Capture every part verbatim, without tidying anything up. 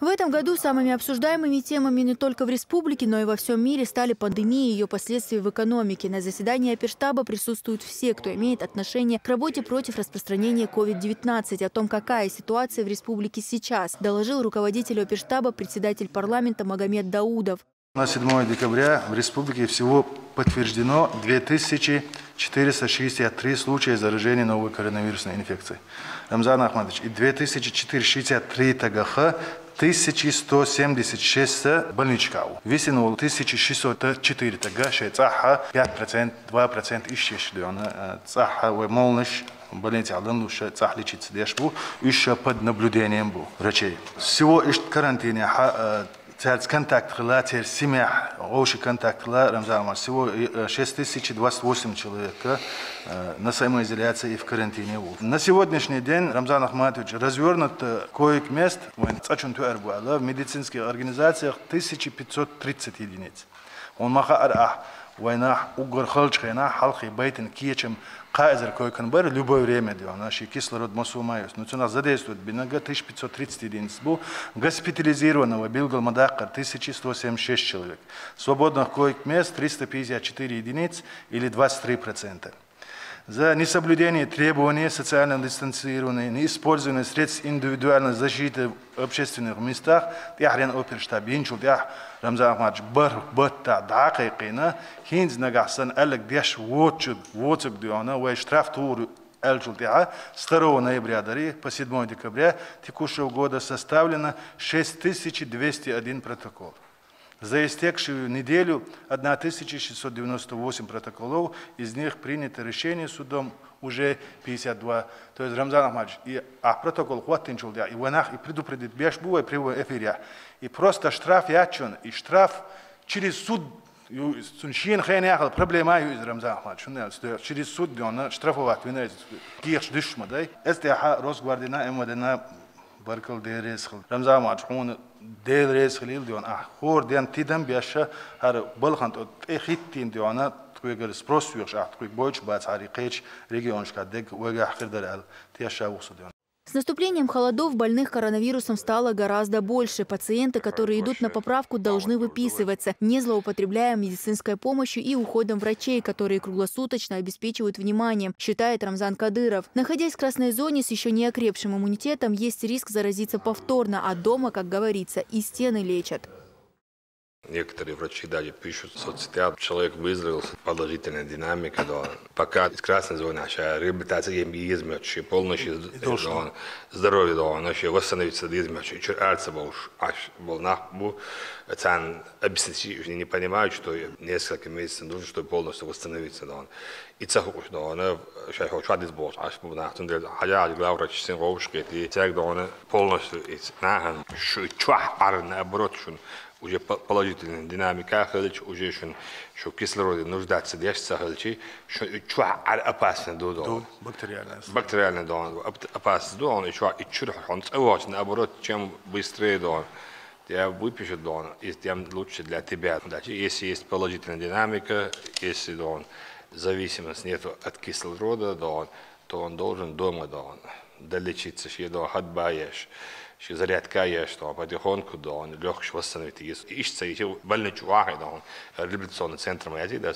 В этом году самыми обсуждаемыми темами не только в республике, но и во всем мире стали пандемия и ее последствия в экономике. На заседании оперштаба присутствуют все, кто имеет отношение к работе против распространения ковид девятнадцать. О том, какая ситуация в республике сейчас, доложил руководитель оперштаба, председатель парламента Магомед Даудов. На седьмое декабря в республике всего подтверждено две тысячи четыреста шестьдесят три случая заражения новой коронавирусной инфекцией. Рамзан Ахматович, и две тысячи четыреста шестьдесят три тагаха, тысяча сто семьдесят шесть больничкау. Висин вол тысяча шестьсот четыре тага, шей цаха пять процент, два процент ищеш лёна, цаха вай молнаш больниця лан луша цах лечиться деш бу, ища под наблюдением бу врачей. Всего ишт карантине ха Церц контакт хила, церц семья, общий контакт хила, Рамзан Ахматович, всего э, шесть тысяч двадцать восемь человека э, на самоизоляции и в карантине. Вот. На сегодняшний день, Рамзан Ахматович, развернуто коек мест, вайн цачун туэрбуала, в медицинских организациях тысяча пятьсот тридцать единиц. Он маха ар ах, вайнах угар халчхена, халхи байтен киечем, каэзер койкан бар, любое время дёна, ши кислород масумаюс. Но цунах задействует бинага тысяча пятьсот тридцать единиц бу, госпитализированного билгал мадаккар тысяча сто семьдесят шесть человек. Свободных коек мест триста пятьдесят четыре единиц или двадцать три процента. За несоблюдение требований социального дистанцирования, неиспользование средств индивидуальной защиты в общественных местах, тяхрен оперштаб, инчул тях Рамзан Ахматович бар батта дакайкина, хинз нагахсан аллак деш вочуд, воцуг диона, вай штраф тур алчул тяха, с второго ноября дари по седьмое декабря текущего года составлено шесть тысяч двести один протокол. За истекшую неделю одна тысяча шестьсот девяносто восемь протоколов, из них принято решение судом уже пятьдесят два. То есть, Рамзан Ахматович, и а протокол хваттинчул да, и ванах и предупредит беш бу, и прямой эфире. И просто штраф ячун, и штраф через суд, сун шиен хэнэ яхал проблема из Рамзан Ахматович, через суд он штрафовать вина из ких дышма, да? Это я Росгвардина, МВДна, Баркал дерес хил. Рамзан Ахматович, хьуна дел рес хилил дион. А хор ден тидам беша, хар балхан то техиттин диона, тхуегар спрос юхш, а тхуй бойч бац, хари кеч регионшка дег вега хирдар ал, теша вухсу дион. С наступлением холодов больных коронавирусом стало гораздо больше. Пациенты, которые идут на поправку, должны выписываться, не злоупотребляя медицинской помощью и уходом врачей, которые круглосуточно обеспечивают вниманием, считает Рамзан Кадыров. Находясь в красной зоне с еще не окрепшим иммунитетом, есть риск заразиться повторно, а дома, как говорится, и стены лечат. Некоторые врачи даже пишут в соцсетях, человек выздоровел, положительная динамика, да. Пока из красной зоны, а реабилитация им измёт, полностью здоровье, да, вообще восстановиться измёт, чуть арца был, аж был нахбу, цан объяснить не понимают, что несколько месяцев нужно, чтобы полностью восстановиться, да. И цахуш, да, она сейчас хочу адрес был, аж был нахтун, хотя главврач сын ровушки, и цег, да, она полностью и нахан, чух ар наоборот, шун уже положительная динамика, хылыч уже шун, что кислороде нуждаться деш сахылчи, что чух ар опасно, да, да. Бактериальная. Бактериальная, да, опасно, да, он и чух и чур, он цевоч, наоборот, чем быстрее, да. Тебя выпишут, да, и тем лучше для тебя. Значит, если есть положительная динамика, если, да, зависимость нету от кислорода, да, то он должен дома, да, долечиться, что, да, ходьба ешь, что зарядка ешь, да, потихоньку, да, лёгче восстановить. Ишца ещё больничу вахи, да, реабилитационный центр моя, да,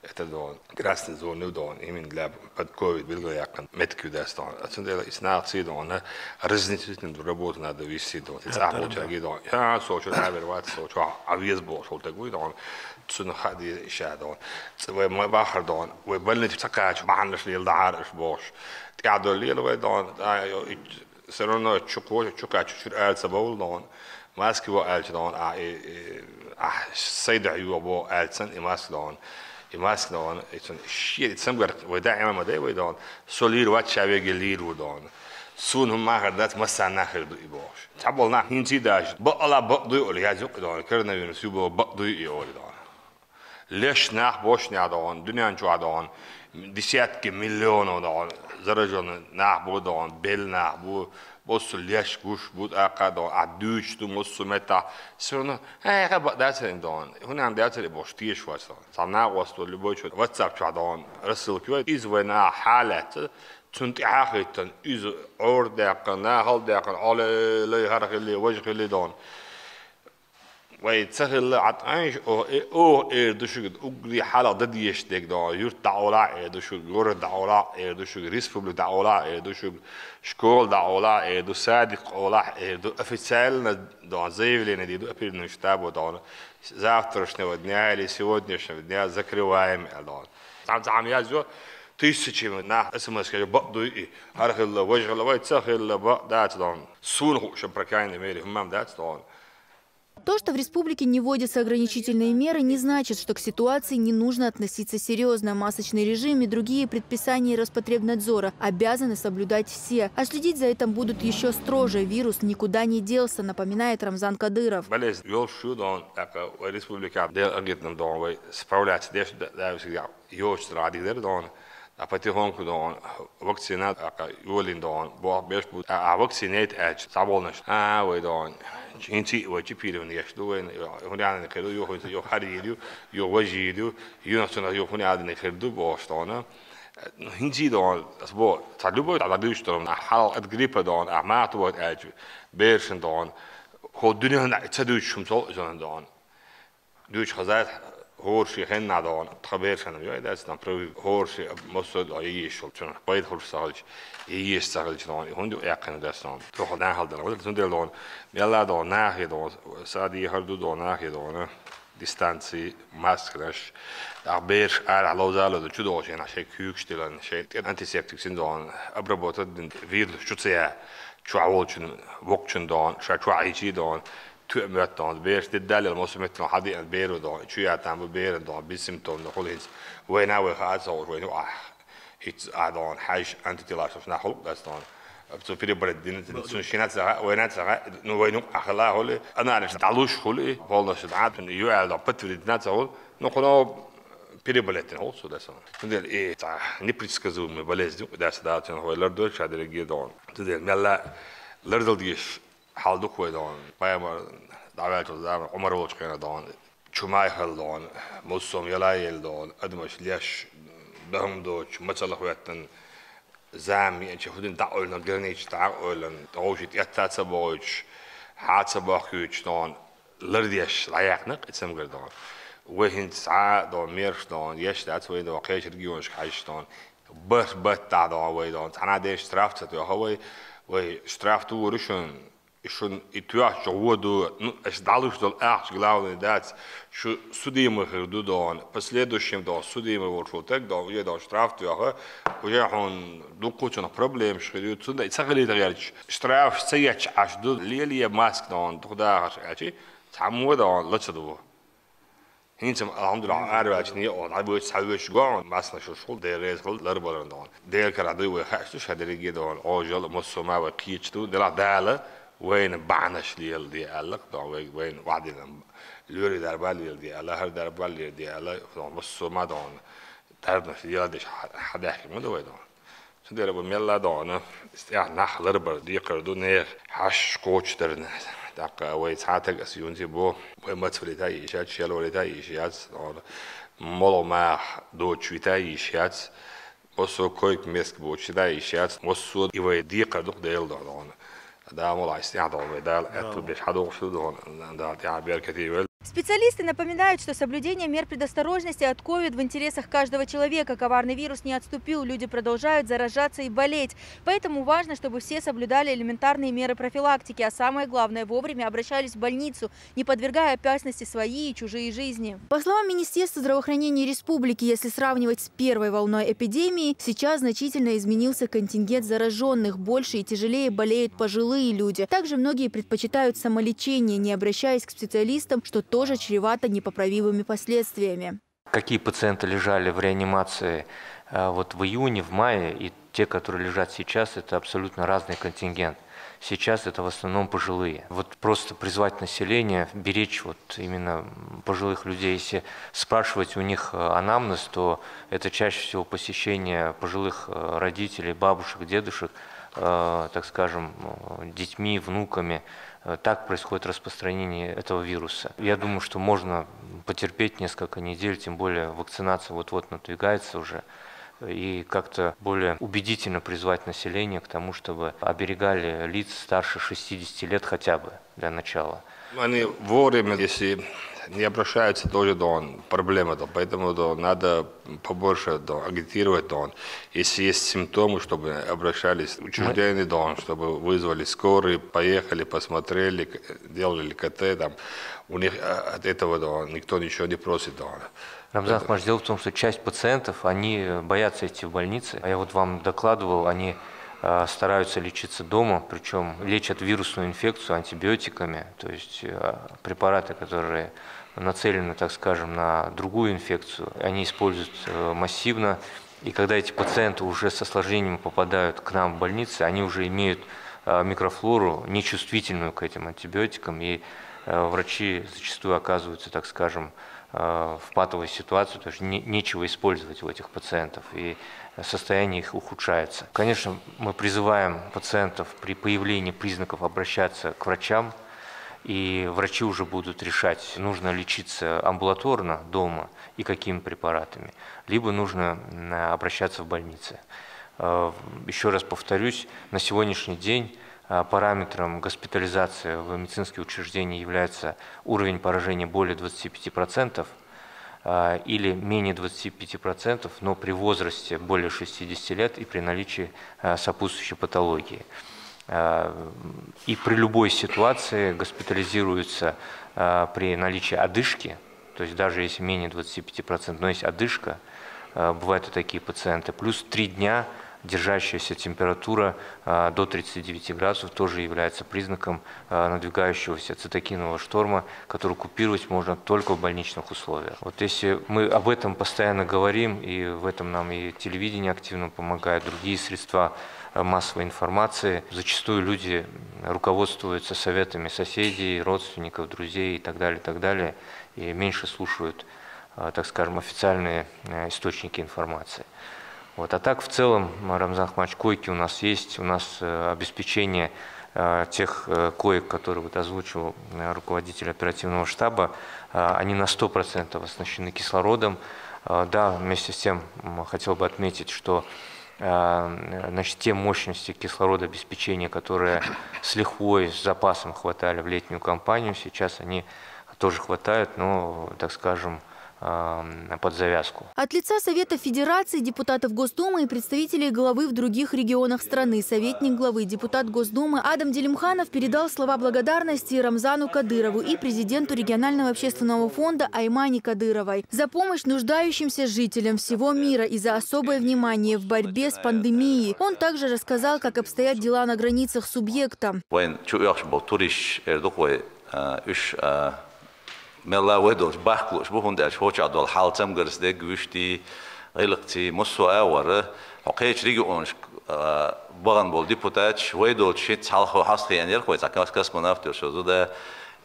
это, да, красный зоны, да, именно для под ковид билгаяхкан метки, да, что. Отсюда и снах, да, разницительную работу надо вести, да. Цахбу чаги, да. Я сочу, наверват сочу, а вес бошел такой, да. Цун хади ша, да. Цве мой бахар, да. Ве больничу цакач, баханлаш лил да арш бош. Тядо лил ве, да. Все равно чуко, чука чучур альца баул, да. Маски во альца, да. А сайда ю бо альцан и маск, да. И маск, да. И цун шиет, и цамгар, ве да, эма мадай, ве, да. Солир ват чавеге лир, да. Сун хум махар дат маса нахир ду и бош. Табол нах хинци даш. Ба ала ба дуй ол язук, да. Коронавирус ю ба ба дуй и ол, да. Леш нах бош ня, да. Дуньян чуа, да. Десятки миллионов, да. Заражённый нах бу, да. Бел нах бу. Боссу леш гуш бу, а кадо, а дүүч ду, моссу мета. Все равно, э, ха ба дацерин, да. Хунан дацери бош тиеш ваш, да. Сам на госту любой чё. WhatsApp чуа, да. Рассылки из война халят. Цунна тӀехьа хӀиттана, иза Ӏордаьккхана, нахал даьккхана, Ӏоле лай хӀара хилли, важа хилли дона. Вай ца хилла, Ӏа тӀанш, оха э-, оха эр ду шуга, угри хьалха дан дезаш дег дона, юрт дӀаолахь эр ду шуга, город дӀаолахь эр ду шуга, республика дӀаолахь эр ду шуга, школа дӀаолахь эр ду, садик олахь эр ду, официально дона, заявление дий ду, оперативный штабо дона, завтрашнего дня или сегодняшнего дня закрываем эр дона. Цхьа-, цхьа хӀама язйо, тысячами нах СМС-каш бакъ дуй и, хӀара хилла, важа хилла, вай ца хилла, бакъ дац дона. Суна хууш, по крайней мере, хӀумма дац дона. То, что в республике не вводятся ограничительные меры, не значит, что к ситуации не нужно относиться серьезно. Масочный режим и другие предписания Роспотребнадзора обязаны соблюдать все. А следить за этим будут еще строже. Вирус никуда не делся, напоминает Рамзан Кадыров. Балес йолуш ю дона, тӀаккха вай республика Дела агитнам дона, вай справляться деш да-, да-, всегда йоцуш ца дигдара дона. А потихоньку дона, вакцина, а, йолийна дона, боху беш бу, а, а вакцина яйта аьлча, цхьаболнаш, а, вай дона, хӀинца а вай чипирование еш ду вайна, хӀун яьнна хир ду, ю хӀинца, ю хӀара йийр ю, ю важа йийр ю, юнах цунах ю хӀун яьнна хир ду, бохуш дона. Ну, хӀинца а дона, ас бо, цхьа любой, цхьа дӀадуьйцуш дона, а, хьалха от гриппа дона, а, мах ту вайта аьлча, берашна дона, хӀо дуьненна ца дуьйцуш хӀума цо а иза дона. Дуьйцу хаза хӀора шен хеннахь дона, тхан берашна йой дац, там, прививка, хӀора шен массо а дона, йийшал, цунах пайда хуьлуш ца хилча, йийша ца хилча дона, и хӀунда ю эккхина дац дона. Тоху нахал дана, цундела дона, мелла а дона, нахе дона, са дехар ду дона, нахе дона, дистанции, масканаш, тӀаккха бераш арахь ловзало ду, чу догӀу шайна, шайн куьйгаш тилан, шайн тӀе антисептик син дона, обработать дин, вирус чу ца яа, чохь волчун, вокхучун дона, ша чохь Ӏийчий дона, тоьа моьтту дона, бераш де даллал, массо а меттана хьадеана беро дона, чу яа там бу беран дона, бессимптомно хуьлу хӀинца. Вайна вай хаа ца хууш, вайна юкъахь хӀинца а дона, хьаьжча антителаш нах хӀуллакх дац дона. Цу переболеть дина, цунна шина ца хаьа, вайна ца хаьа, ну, вайна юкъахь хила хуьлу, анализ дӀалуш хуьлу, полностью дӀа, цунна ю аьлла дона, подтвердить дина ца хуьлу, ну, кхуно переболеть дина хуьлу цу дацана. Цундела и цхьа непредсказуемая болезнь ю, дац, да, цунах вай лардойла ша дерриге дона. Цундела мелла лардала дезаш хьал ду-кх вай дона, пайхамар дӀаваьллачу заманахь Ӏумар волчу хенахь дона, чу май хилла дона, массо а яла елла дона, адамаш леш, бехӀума доцуш, мацалла хӀоьттина, зама меъча хӀун дина дӀа а ойлана, граница дӀа а ойлана, тӀе вовшийн тӀетта а ца бохуьйтуш, хьа а ца бохкуьйтуш дона, лардеш дӀаяьккхина-кх и цамгар дона. Вай хӀинца цхьа а дона, мераш дона, еш дац вай дона, кхечу регионашка хьаьжча дона, бархӀ баттахь дона вай дона, цхьана а деш штраф ца тоьхна вай, вай штраф тухур ю шуна, и шуна и тоьхча вон ду, ну, аша дӀалуш долу ахча главный дац, шу судимый хир ду дона, последующем дона судимый волуш волу таг дона, уже дона штраф тоьхна, уже хьуна дуккхачунах проблемаш хир ю, цундела и ца хилийта гӀерташ, штрафаш ца етташ Ӏаш ду, лелае маска дона, дукха дахарш аьлчи, цхьаммо а дона ла ца ду. ХӀинца-м, алхьамдулиллахӀ, араваьлча некъо дӀабоьдуш, схьавоьдуш гӀо, массанаш уьш хуьлу, Дела реза хуьлда ларбаларна дона. Дела карахь дуй вай хаьаш ду ша дерриге а дона, Ӏожалла а, массо а ма вай кхеташ ду, делахь Дала вайна бахьанаш леладе аьлла-кх дона, вай, вайна охьадиллина лоьрийн дарба леладе аьлла, хӀара дарба леладе аьлла, дона, массо а ма дона, дарбанаш леладеш хьа-, хьадаьхкина ма ду вай дона. Цундела вай мелла а дона, тӀехь нах ларбар декхар ду, нехан хьашташ кхочушдарна. ТӀаккха вай цхьа а таг аса юнзе бо, вай мацвалийта а йиш яц, шелвалийта а йиш яц, дона, молха маха доцуш вита а йиш яц, массо а койка-миска боцуш вита а йиш яц, массо а и вай декхар ду-кх Делан дуьхьа дона. Дала мукъ лахь, тӀехь дона вай, Дала аьтту беш хьадогӀуш ду дона, Дала тӀехь беркате йойла. Специалисты напоминают, что соблюдение мер предосторожности от ковид в интересах каждого человека. Коварный вирус не отступил, люди продолжают заражаться и болеть. Поэтому важно, чтобы все соблюдали элементарные меры профилактики, а самое главное, вовремя обращались в больницу, не подвергая опасности свои и чужие жизни. По словам Министерства здравоохранения республики, если сравнивать с первой волной эпидемии, сейчас значительно изменился контингент зараженных. Больше и тяжелее болеют пожилые люди. Также многие предпочитают самолечение, не обращаясь к специалистам, что тоже чревато непоправимыми последствиями. Какие пациенты лежали в реанимации, э, вот в июне, в мае, и те, которые лежат сейчас, это абсолютно разный контингент. Сейчас это в основном пожилые. Вот просто призвать население беречь вот именно пожилых людей, если спрашивать у них, э, анамнез, то это чаще всего посещение пожилых, э, родителей, бабушек, дедушек, э, так скажем, э, детьми, внуками. Э, так происходит распространение этого вируса. Я думаю, что можно потерпеть несколько недель, тем более вакцинация вот-вот надвигается уже. и как-то более убедительно призвать население к тому, чтобы оберегали лиц старше шестидесяти лет хотя бы для начала. Они вовремя, если не обращаются, тоже, да, он, проблема, да, поэтому, да, надо побольше, да, агитировать, да, он. Если есть симптомы, чтобы обращались в учреждение, да, он, чтобы вызвали скорую, поехали, посмотрели, делали КТ, там, у них от этого, да, он, никто ничего не просит, да, он. Рамзан Ахматович, дело в том, что часть пациентов, они боятся идти в больницы. А я вот вам докладывал, они стараются лечиться дома, причем лечат вирусную инфекцию антибиотиками, то есть препараты, которые нацелены, так скажем, на другую инфекцию, они используют массивно. И когда эти пациенты уже с осложнениями попадают к нам в больницы, они уже имеют микрофлору, нечувствительную к этим антибиотикам, и врачи зачастую оказываются, так скажем, в патовой ситуации, потому что не, нечего использовать у этих пациентов, и состояние их ухудшается. Конечно, мы призываем пациентов при появлении признаков обращаться к врачам, и врачи уже будут решать, нужно лечиться амбулаторно дома и какими препаратами, либо нужно обращаться в больницы. Еще раз повторюсь, на сегодняшний день параметром госпитализации в медицинские учреждения является уровень поражения более двадцати пяти процентов или менее двадцати пяти процентов, но при возрасте более шестидесяти лет и при наличии сопутствующей патологии. И при любой ситуации госпитализируется при наличии одышки, то есть даже если менее двадцати пяти процентов, но есть одышка, бывают и такие пациенты, плюс три дня держащаяся температура до тридцати девяти градусов тоже является признаком надвигающегося цитокинового шторма, который купировать можно только в больничных условиях. Вот если мы об этом постоянно говорим, и в этом нам и телевидение активно помогает, другие средства массовой информации, зачастую люди руководствуются советами соседей, родственников, друзей и так далее, и так далее, и меньше слушают, так скажем, официальные источники информации. Вот. А так, в целом, Рамзан Ахматович, койки у нас есть, у нас обеспечение тех коек, которые вот озвучивал руководитель оперативного штаба, они на сто процентов оснащены кислородом. Да, вместе с тем хотел бы отметить, что значит, те мощности кислородообеспечения, которые с лихвой, с запасом хватали в летнюю кампанию, сейчас они тоже хватают, но, так скажем, под завязку. От лица Совета Федерации, депутатов Госдумы и представителей главы в других регионах страны советник главы, депутат Госдумы Адам Делимханов передал слова благодарности Рамзану Кадырову и президенту регионального общественного фонда Аймане Кадыровой за помощь нуждающимся жителям всего мира и за особое внимание в борьбе с пандемией. Он также рассказал, как обстоят дела на границах субъекта. Вайн чу яхш бол туриш эрдук вай уш мелла вай долч бахклуш бу хунда ач хоча дол хал цамгарс де гүшти гилгци мусу авара хокеч регионш баган бол депутатш вай долч шит хал хо хас хиян ер хой закас космонавт ер шозу да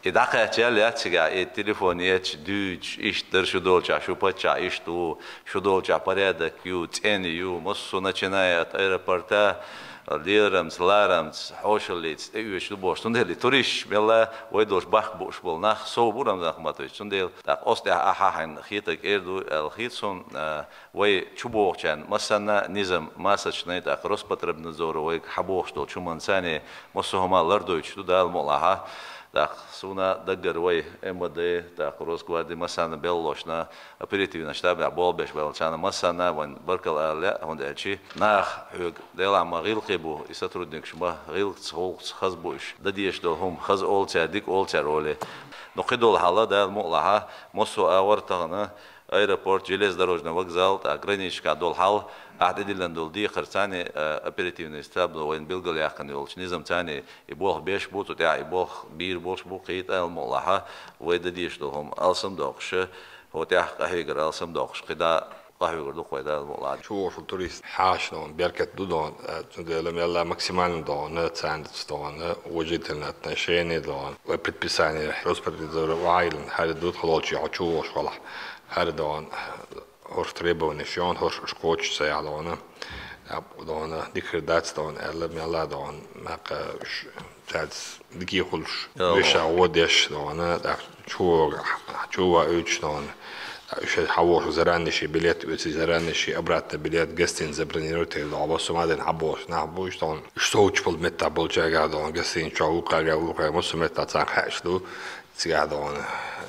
и дакъа чал яцига и телефон еч дюч иш дыр шу долча шу пача иш ту шу долча порядок ю цен ю мусу начиная от аэропорта Лирамц, ларамц, хьошаллиц, тӀеуьйш ду бош. Цундели туриш мелла вай долш бахк буш бол нах, сов бу Рамзан Ахматович. Цундел так ост я аха хайн хитак эрду ал хит сун вай чубохчан масана низам масачнай так Роспотребнадзор вай хабохш дол чуман сани мосохма лардойч ду дал молаха. Так суна даггар вай МВД так Росгвардия масана беллошна оперативна штаб я болбеш белчана масана ван баркал аля хунда чи нах хюг дела ма гилхи бу и сотрудник шма гилц гулц хаз буш дадеш дол хум хаз олча дик олча роли. Но кидол хала дал мулаха мосо авар тагна аэропорт, железнодорожный вокзал, та граничка дол хал, ахди дилан дол ди харцани оперативный штаб дол вайн билгал яхкан йолч низам цани и болх беш бу, тут я и болх бир болш бу, кит ал мулаха вай дадеш дол хум алсам докш. Хотя къахьуйгар алсам докш къида къахьуйгар ду къойда мулад. Чувошул турист хьашнон беркат ду дон, цундела мелла максимально дон, цандц дон, уважительное отношение дон, предписание Роспотребнадзора вайлен хари дут халолчи чувош вала хари дон. Хорш требование шон, хорш шкоч саялона. Дона дикридацдон, элла мелла дон, мака цац дики хулш. Веша водеш дона, чуга чуга уч дона. Уж хьавоагӀаш заранее шоай билет оьций, заранее шоай обратный билет, гостиница забронировать еш, дӀа бусалба дийнахьа хьабоагӀаш нах ба уж, дӀа уж совцаш бола меттах болчарга, дӀа гостиница чу вукхарга, вукхарга, массо а меттах царна хаьаш да. Цигахь, дӀа,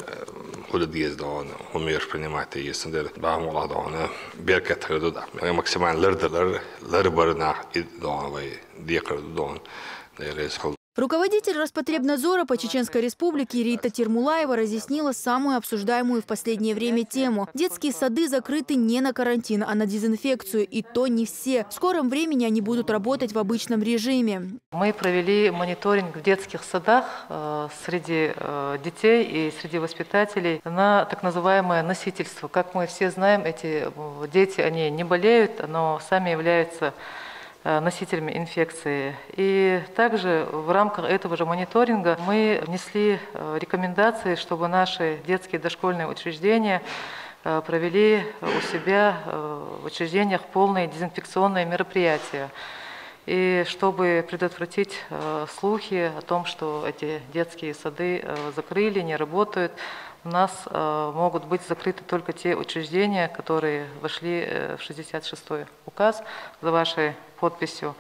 э, хӀу де деза, дӀа, хӀу мераш принимать де еза, цундела бахьан долаш, дӀа, беркат хир ду, дӀа. Максимально лардар, ларбар нах, и, дӀа, вай декхар ду, дӀа, Дела реза хилда. Руководитель Роспотребнадзора по Чеченской Республике Рита Термулаева разъяснила самую обсуждаемую в последнее время тему. Детские сады закрыты не на карантин, а на дезинфекцию, и то не все. В скором времени они будут работать в обычном режиме. Мы провели мониторинг в детских садах, э, среди, э, детей и среди воспитателей на так называемое носительство. Как мы все знаем, эти, э, дети, они не болеют, но сами являются, э, носителями инфекции. И также в рамках этого же мониторинга мы внесли, э, рекомендации, чтобы наши детские дошкольные учреждения, э, провели у себя, э, в учреждениях полные дезинфекционные мероприятия. И чтобы предотвратить, э, слухи о том, что эти детские сады, э, закрыли, не работают, у нас, э, могут быть закрыты только те учреждения, которые вошли, э, в шестьдесят шестой указ за вашей подписью.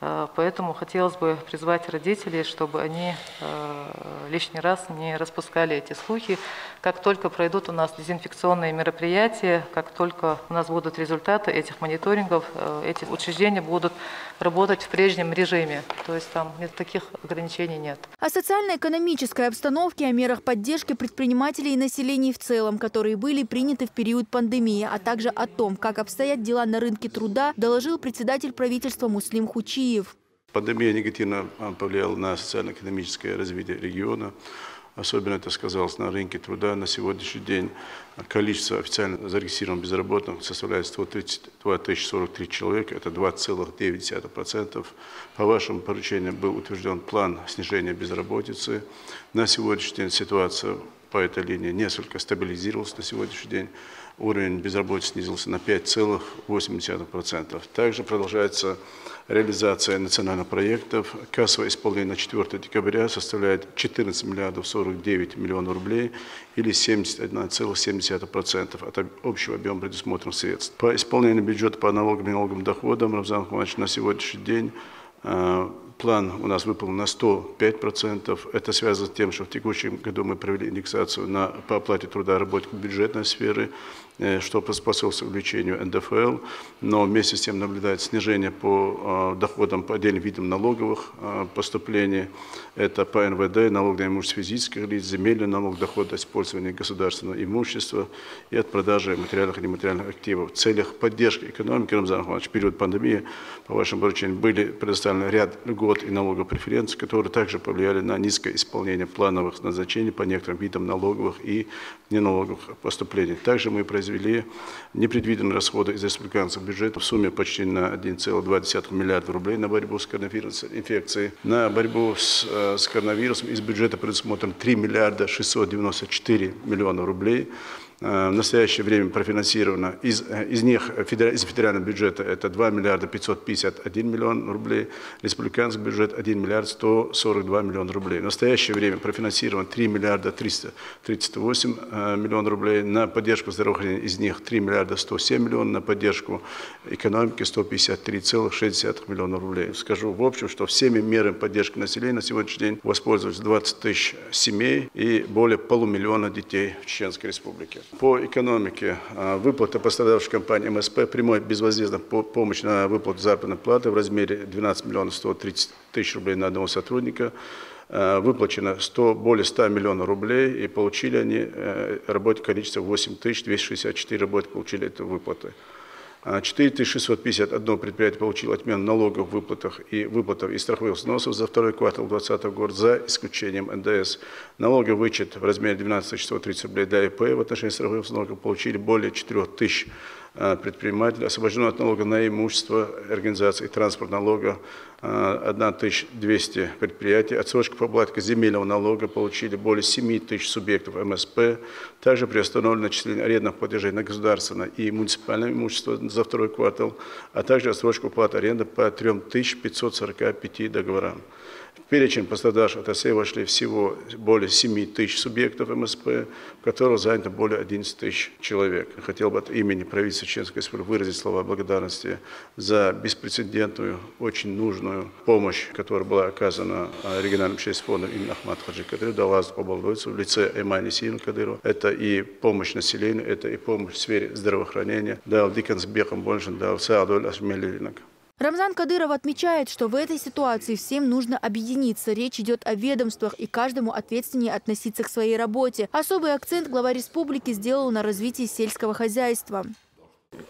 Э, поэтому хотелось бы призвать родителей, чтобы они, э, лишний раз не распускали эти слухи. Как только пройдут у нас дезинфекционные мероприятия, как только у нас будут результаты этих мониторингов, э, эти учреждения будут работать в прежнем режиме. То есть там нет, таких ограничений нет. О социально-экономической обстановке, о мерах поддержки предпринимателей и населения в целом, которые были приняты в период пандемии, а также о том, как обстоят дела на рынке труда, доложил председатель правительства Муслим Хучиев. Пандемия негативно, а, повлияла на социально-экономическое развитие региона. Особенно это сказалось на рынке труда. На сегодняшний день количество официально зарегистрированных безработных составляет сто тридцать два тысячи сорок три человека. Это двадцать целых девять десятых процента. По вашему поручению был утвержден план снижения безработицы. На сегодняшний день ситуация по этой линии несколько стабилизировалась. На сегодняшний день уровень безработицы снизился на пять целых восемь десятых процента. Также продолжается реализация национальных проектов. Кассовое исполнение на четвёртое декабря составляет четырнадцать миллиардов сорок девять миллионов рублей или семьдесят одна целая семь десятых процента от об-, общего объема предусмотренных средств. По исполнению бюджета по налогам и налоговым доходам, Рамзан Ахматович, на сегодняшний день, э, план у нас выполнен на сто пять процентов. Это связано с тем, что в текущем году мы провели индексацию на, по оплате труда работников бюджетной сферы, э, что поспособствовало увеличению Н Д Ф Л. Но вместе с тем наблюдается снижение по, э, доходам по отдельным видам налоговых, э, поступлений. Это по Н В Д, налог на имущество физических лиц, земельный налог, доход от использования государственного имущества и от продажи материальных и нематериальных активов. В целях поддержки экономики, Рамзан Ахматович, в период пандемии, по вашему поручению, были предоставлены ряд льгот и налоговых преференций, которые также повлияли на низкое исполнение плановых назначений по некоторым видам налоговых и неналоговых поступлений. Также мы произвели непредвиденные расходы из республиканского бюджета в сумме почти на один целых два десятых миллиарда рублей на борьбу с коронавирусной инфекцией. На борьбу с, э, с коронавирусом из бюджета предусмотрено три миллиарда шестьсот девяносто четыре миллиона рублей. Э, в настоящее время профинансировано из, э, из них, э, федера-, из федерального бюджета это два миллиарда пятьсот пятьдесят один миллион рублей, республиканский бюджет один миллиард сто сорок два миллиона рублей. В настоящее время профинансировано три миллиарда триста тридцать восемь, э, миллион рублей, на поддержку здравоохранения из них три миллиарда сто семь миллион, на поддержку экономики сто пятьдесят три целых шесть десятых миллиона рублей. Скажу в общем, что всеми мерами поддержки населения на сегодняшний день воспользовались двадцать тысяч семей и более полумиллиона детей в Чеченской Республике. По экономике, а, выплата пострадавшей компании М С П, прямой безвозмездной по-, помощи на выплату заработной платы в размере двенадцать миллионов сто тридцать тысяч рублей на одного сотрудника. Э, выплачено сто, более ста миллионов рублей, и получили они, э, работ-, количество восемь тысяч двести шестьдесят четыре работника получили эту выплату. А, четыре тысячи шестьсот пятьдесят одно предприятие получило отмену налоговых выплатах и выплатах из страховых взносов за второй квартал двадцатого года, за исключением Н Д С. Налоговый вычет в размере двенадцать тысяч сто тридцать рублей для И П в отношении страховых взносов получили более четырёх тысяч, э, предпринимателей. Освобождено от налога на имущество организаций и транспорт налога, э, одна тысяча двести предприятий. Отсрочка по уплате земельного налога получили более семи тысяч субъектов М С П. Также приостановлено начисление арендных платежей на государственное и муниципальное имущество за второй квартал, а также отсрочка уплаты аренды по трём тысячам пятьсот сорока пяти договорам. В перечень пострадавших отраслей вошли всего более семи тысяч субъектов МСП, в которых занято более одиннадцати тысяч человек. Хотел бы от имени правительства Чеченской Республики выразить слова благодарности за беспрецедентную, очень нужную помощь, которая была оказана а, региональным общественным фондом имени Ахмата Хаджи Кадырова, Аллах къобал болсун, в лице Аймани Сиевны Кадырова. Это и помощь населению, это и помощь в сфере здравоохранения. Дала диканс бекъам болуш, Дала сагӀа долда аш мел лелийнарг. Рамзан Кадыров отмечает, что в этой ситуации всем нужно объединиться. Речь идет о ведомствах и каждому ответственнее относиться к своей работе. Особый акцент глава республики сделал на развитии сельского хозяйства.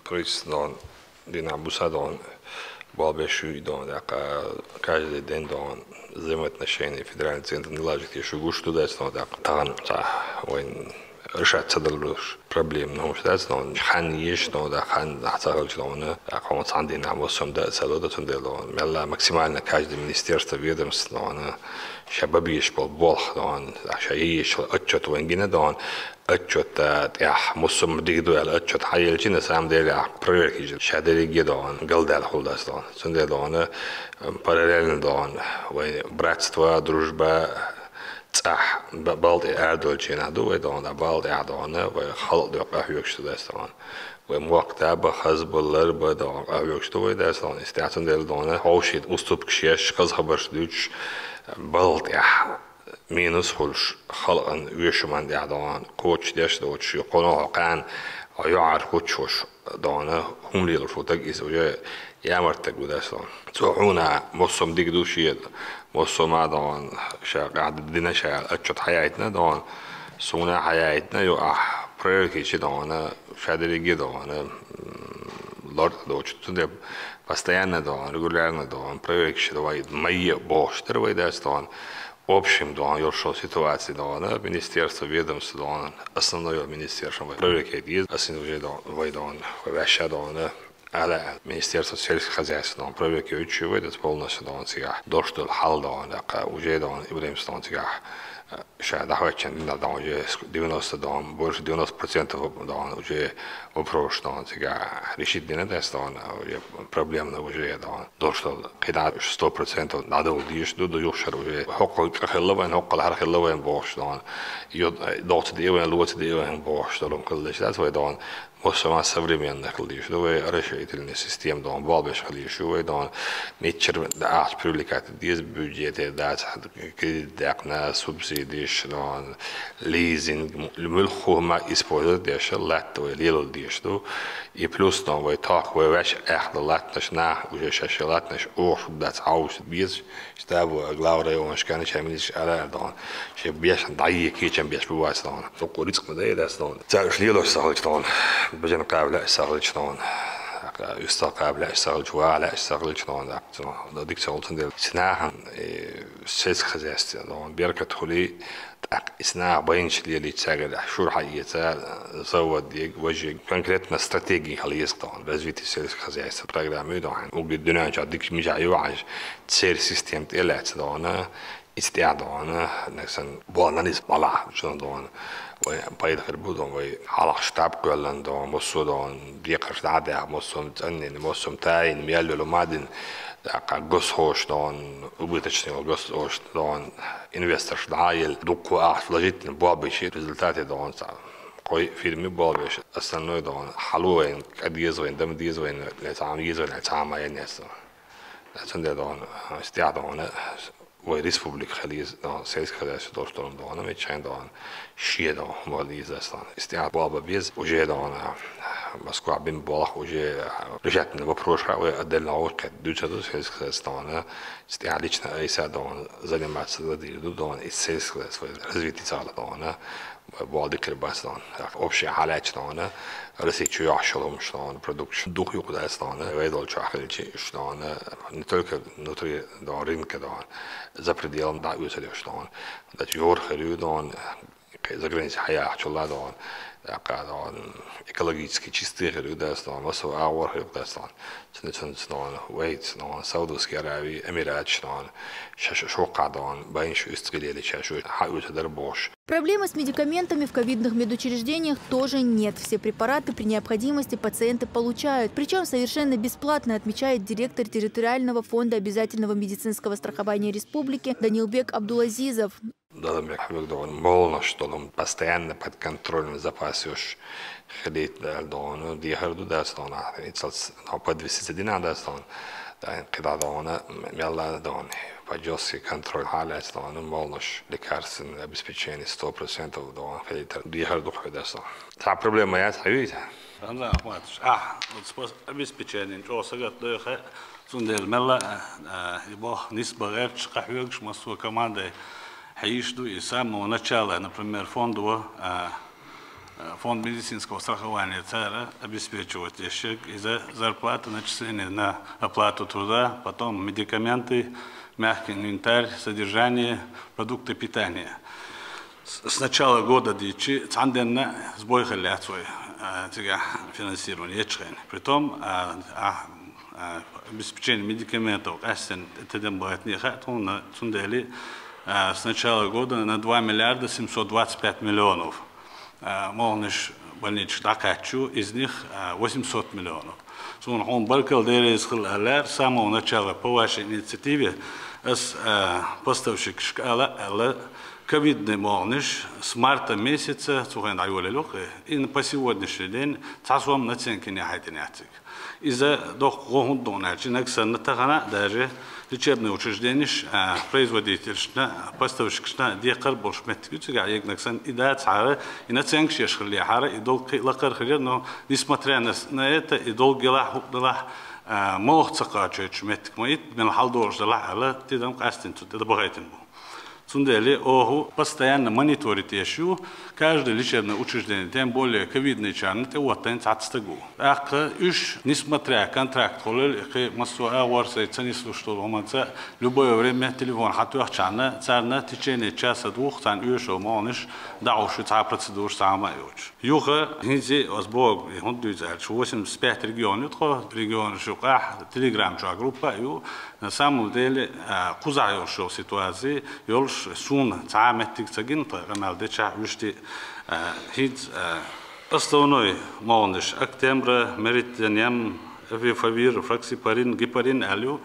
Правительство дӀа дина буса дӀа болх беш ю дӀа дакъа каждый день дӀа взаимоотношения федеральный центр налаживать еш гуш ду дас дӀа дакъа. Тахан ца вайн решать ца далуш проблема хӀумаш дац дӀа. Хан еш дӀа, хан ца хилча дӀа, дакъа цхьан дийнахь массо а да ца ло, цундела дӀа. Мелла максимально каждый министерство, ведомство дӀа ша беш бола болх дӀа, ша еш отчет вайн гина дӀа, отчета тӀехь массо а дика ду аьлла отчет хьаелча, на самом деле ахь проверка еш ша дерриге дӀа галдаьлла хул дас дӀа. Цундела дӀа параллельно дӀа вай братство, дружба, цӀахь балтӀе арадолча хенахь ду вай дӀа, балтӀехь дӀа вай халкъ дӀа къахьоьгуш ду дас дӀа. Вай мохк таба, хазба, ларба дӀа къахьоьгуш ду вай дас дӀа. Истя цундела дӀа хьовшийна уступкаш еш, хаза хабарш дуьйцуш, балтӀехь минус хуьлуш, халкъан вешаман тӀехь дӀа кхочушдеш доцуш, кхунах кхана йоӀар хуччош дӀа хӀума лелаш ву таг, иза уже ямарта таг ву дас дӀа. Цо хьуна массо а дика ду шен, массо а дӀа ша къаьхьа дина ша отчет хьаяйтина дӀа, суна хьаяйтина ю ахь проверка еш дӀа, ша дерриге дӀа лартӀа доцуш. Цундела постоянно дӀа, регулярно дӀа проверка еш дӀа вай майе бохуш дара вай дас дӀа. Общем дӀа йолуш йолу ситуаци дӀа, министерство, ведомство дӀа, основное министерство вай проверка еш деза, ас иза уже дӀа вай дӀа, вай ваьшша дӀа, ала, министерство сельского хозяйства дӀа проверка йойтуш ю вай дас полностью дӀа цигахь, долуш долу хьал дӀа, дакъа уже дӀа, Ибрахимс дӀа цигахь, ша дӀахӀоьттина дина дӀа уже девяносто дӀа, больше девяносто процентов дӀа уже вопрос дӀа цигахь решить дина дас дӀа, уже проблемно уже дӀа. Долуш долу кхидӀа сто процентов дӀадовла дезаш ду, ду юххера уже. ХӀокхул къа хилла вайн, хӀокхул хӀара хилла вайн бохуш дӀа. Йо, дохца деа вайн, лоца деа вайн бохуш долу хилла дезаш дац вай дӀа. Массо а современный хила дезаш ду вай, расширительный система дӀа, болх беш хила дезаш ю вай дӀа. Миччара ахча привлекать деза бюджете, дац кредит даьккхина, субсидиш дӀа, лизинг, муьлхха хӀума использовать деш латта вай лело дезаш ду. И плюс дӀа вай тохка вай ваьш аьхна латтанаш нах, уже шаьш латтанаш охуш дац хьовса безаш, штабо глава районашкахь шайн министраш ала аьлла дӀа, шайн бешан дӀае кечам беш бу вац дӀа. Дуккха рицкъ ма дайа дац дӀа. Цаьрша лелош ца хилча дӀа, бежан кхаба лаьаш ца хилча дӀа, юьстах кхаба лаьаш ца хилча, ваха лаьаш ца хилча дӀа, дика ца хилча дела. Ца нахана, э, сельское хозяйство дӀа, беркат хуьлий, тӀаккха иза наха байначу лелийча цаьргара шура хьаэца, завод ега, важа ега, конкретно стратеги хила еза дӀа, развитие сельского хозяйства программа ю дӀа, угги дуьнен чохь дикачу мижахь ю хьажа, церан система тӀе а лаьцна дӀа, иза тӀехь дӀа, нагахь санна, болх наниза балахь, шуна дӀа, вай пайда хир бу дӀа, вай хьалха штаб кхоьллина дӀа, массо а дӀа, декхарш дӀа а даьхна, массо а цӀанйина, массо а тайина, мел йолу ма а дина, тӀаккха госхоша дӀа, убыточный йолу госхоша дӀа, инвесторш дӀа а елла, дуккха ахча вложить дина болх беш, результате дӀа цхьа кхо-йиъ фирма болх беш, остальное дӀа хьало вайна, кӀа деза вайна, дама деза вайна, цхьа хӀума еза вайна, цхьа хӀума а ян яц. Цундела дӀа, стехь дӀа, вай республика хила еза дӀа, сельское хозяйство долуш долу дӀа, миччахьа дӀа, шен дӀа, хӀума хила еза аслан. Стехь болх бан беза, уже дӀа, Москва бина болх уже решать дина вопрос хаьа, вай отдельно гӀо кхетта дуьйцур ду сельское хозяйство дӀа, стехь лично айса дӀа, заниматься ладийр ду дӀа, и сельское хозяйство развитие ца хилла дӀа, болх дика хир бац дӀа. Общий хьалаьцча дӀа, Россия чу йохьуш йолу хӀумаш дӀа, продукция дукха юкъа дац дӀа, вай долчохь хилча уьш дӀа, не только внутри дӀа, рынка дӀа, за пределами дӀа а оьцур йолуш дӀа. Дача йора хир ю дӀа, За границей хьаяхачул а догӀун, тӀаккха догӀун экологически чистый хир ю дац догӀун, массо а агӀор хир ю дац догӀун. Цуьнан, цуьнан, цуьнан вайца догӀун Саудовская Аравия, Эмираташ догӀун, ша, ша, шоккхахь догӀун, байна шу, уьстагӀий лелийча шу хьаоьцур дара бохуш. Проблемы с медикаментами в ковидных медучреждениях тоже нет. Все препараты при необходимости пациенты получают. Причем совершенно бесплатно, отмечает директор территориального фонда обязательного медицинского страхования республики Данилбек Абдулазизов. Даламбек Хьамик догӀун, молланаш долу постоянно под контролем запас йолуш хилийта догӀун, дехар ду дац догӀун, ахь ицалц подвести ца дина дац догӀун, кхидӀа догӀун, мелла догӀун, под жёсткий контроль хьалаьцна догӀун, молланаш, лекарственное обеспечение сто процентов догӀун хилийта дехар ду хьуьдас догӀун. Цхьа проблема яц хьан вуьйта? Рамзан Ахматович, ахь оцу обеспечение чӀогӀа сагатдойху, цундела мелла а, а, и боху нисба гӀерташ, къахьоьгуш массо а командой хьийзаш ду, и с самого начала, например, фондово, а, а, фонд медицинского страхования цара обеспечивать деш ерг, иза зарплата, начисление на оплату труда, потом медикаменты, мягкий инвентарь, содержание, продукты питания. С, с начала года дийцича, цхьана денна сбой хилла яц вай, а, цигахь финансирование ечу хенахь. Притом, а, а, а, обеспечение медикаментов къаьстина тидам бахийтина хаьа тхуна, цундела, а, с начала года на два миллиарда семьсот двадцать пять миллионов, а, молланаш больницашка дӀакхаьчча, из них, а, восемьсот миллионов. Суна хьуна баркалла, Дела реза хила аьлла, с самого начала по вашей инициативе ас, а, поставщикашка ала аьлла, ковидный молланаш с марта месяца, цу хенахь дӀайолаелла ву-кх, и по сегодняшний день цхьа сом наценка йина хьаьтина яц цига. Иза доккха гӀо хӀунда ду аьлча, нагахь санна тахана а даже лечебный учрежденеш, а, производительшна, поставщикашна декхар болуш меттиг ю цигахь, егнаг санна и дацахьара, и наценкаш еш хиллехьара, и долг кхин а лакхара хир яра, но, несмотря на с-, на это, и долг елахь, хӀуъа делахь, а, молха ца кхачойтуш меттиг ма итта, мел хьалдолуш делахь аьлла, тидам къаьстина цу тӀе бахийтина бу. Цундела оха постоянно мониторить еш ю, каждое лечебное учреждение, тем более ковидныйчарна тӀе хӀоттийна цхьацца стаг ву. ТӀаккха уьш, несмотря контракт хуьлийла, и кхин массо а агӀор сайца ца нислуш долу хӀуманца, любое время телефон хьан тоьхчахьана, царна в течение часа-двух царна оьшуш йолу молланаш дӀахьуш ю, цхьа а процедураш цхьа а ма а йоцуш. Юха хӀинца а оцу бохург хӀунда дуьйцу аьлча, восемьдесят пять регион ю тхо, регионаш юкъахь Telegram чохь группа а ю. На самом деле, а, кхузахь йолуш йолу ситуаций йолуш суна цхьа а меттиг ца гина, тхан къамел дечахь вуьшта, а, хӀинца, а, основной молланаш Актембра, Меритониам, Эфипровир, Флоксипарин, Гепарин аьлла ю.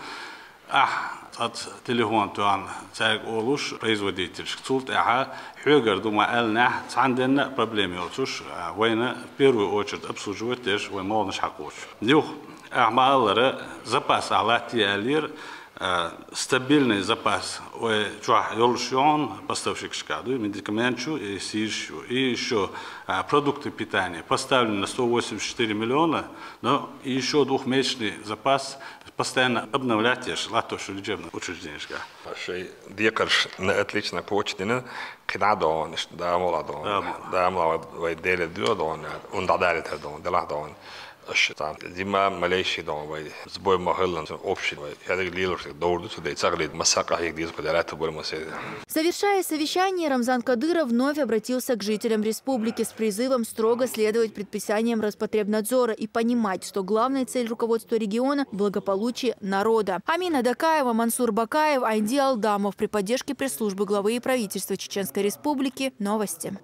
Ахь цкъаца телефон тоьхна цаьрга олуш, производительшка, цул тӀаьхьа хьоьгара ду ма аьллинехь, цхьана денна а проблема йоцуш, а, вайна в первую очередь обслуживать деш вайн молланаш хьакхочуш. Юха, ахь ма-аллара, запас ахь латтае аьллера, а, стабильный запас вай чохь йолуш ю хьуна, поставщикашкахь ду, медикаменташ ю, и сийсаш ю, и ещё, а, продукты питания поставлено на сто восемьдесят четыре миллиона, но и ещё двухмесячный запас постоянно обновлять еш латтош ю лечебный учрежденешкахь. Шайн декхарш на отлично кхочушдина, кхидӀа а догӀун, иштта Дала мукъ лахь догӀун. Дала мукъ лахь. Дала мукъ лахь, вай Дела дуьйцу догӀун, хӀунда дӀадаьллийтар догӀун, делахь догӀун. Аша цхьа зима малейший догӀун вай, сбой ма хилла, общий вай, шадерг лелош дерг довр ду, цу дей ца хилийта, масса къахьега деза кху дерриг а тубар ма седа. Завершая совещание, Рамзан Кадыров вновь обратился к жителям республики с призывом строго следовать предписаниям Роспотребнадзора и понимать, что главная цель руководства региона — благополучие народа. Амина Дакаева, Мансур Бакаев, Айди Алдамов при поддержке пресс-службы главы и правительства Чеченской Республики. Новости.